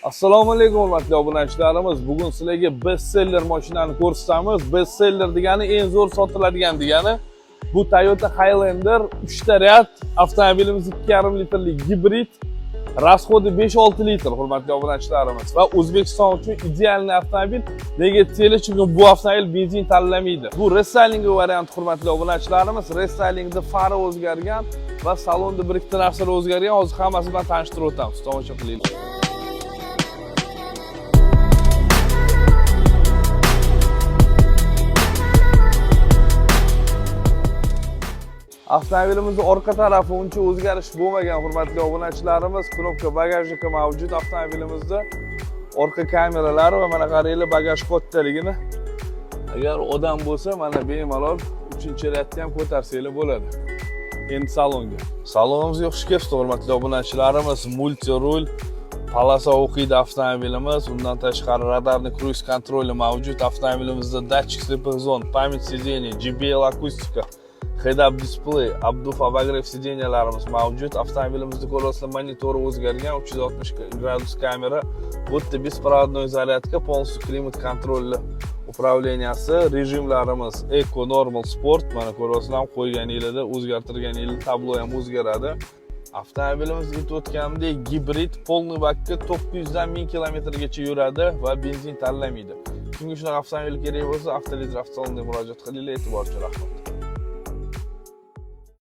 Assalomu alaykum, hurmatli obunachilarimiz. Bugun sizlarga bestseller mashinani ko'rsatamiz. Bestseller degani eng zo'r sotiladigan degani. Bu Toyota Highlander 3 ta ряд avtomobilimiz, 2,5 litrli gibrid. Расход i 5-6 litr, hurmatli obunachilarimiz, va O'zbekiston uchun идеальный avtomobil. Nega desanglar, chunki bu avtomobil benzin tanlamaydi. Bu рестайлинг variant, hurmatli obunachilarimiz. Рестайлинг da fara o'zgargan va salonda bir ikkita narsalar o'zgargan. Hozir hammasi bilan tanishtirib o'tamiz. Tomosha qilinglar. Avtomobilimizni orqa tarafi uncha o'zgarish bo'lmagan, hurmatli obunachilarimiz. Кнопка багажника mavjud avtomobilimizda. Orqa kameralari va mana qaranglar bagaj kattaligini. Agar odam bo'lsa, mana bemalol 3 ряд ni ham ko'tarsanglar bo'ladi. Endi salonga. Salonimizga xush kelibsiz, hurmatli obunachilarimiz. Мультируль, полоса o'qiydi avtomobilimiz. Undan tashqari радарный круиз контроль i mavjud. Avtomobilimizda датчик слепых зон, память сидений, JBL akustika, head-up display, обдув, обогрев сиденья larimiz mavjud. Avtomobilimizda ko'ryapsizlar, monitori o'zgargan, 360 gradus kamera. Bu yerda беспроводной зарядка, полностью климат контроль li управления si, rejimlarimiz Eco, Normal, Sport. Mana ko'ryapsizlar, qo'yganinglarda, o'zgartirganinglarda tablo ham o'zgaradi. Avtomobilimiz aytib o'tganimdek gibrid, полный bakka 900 dan 1000 kilometrgacha yuradi va benzin tanlamaydi. Kimga shunaqa avtomobil kerak bo'lsa, Avtolider avtosaloniga murojaat qilinglar. E'tibor uchun rahmat.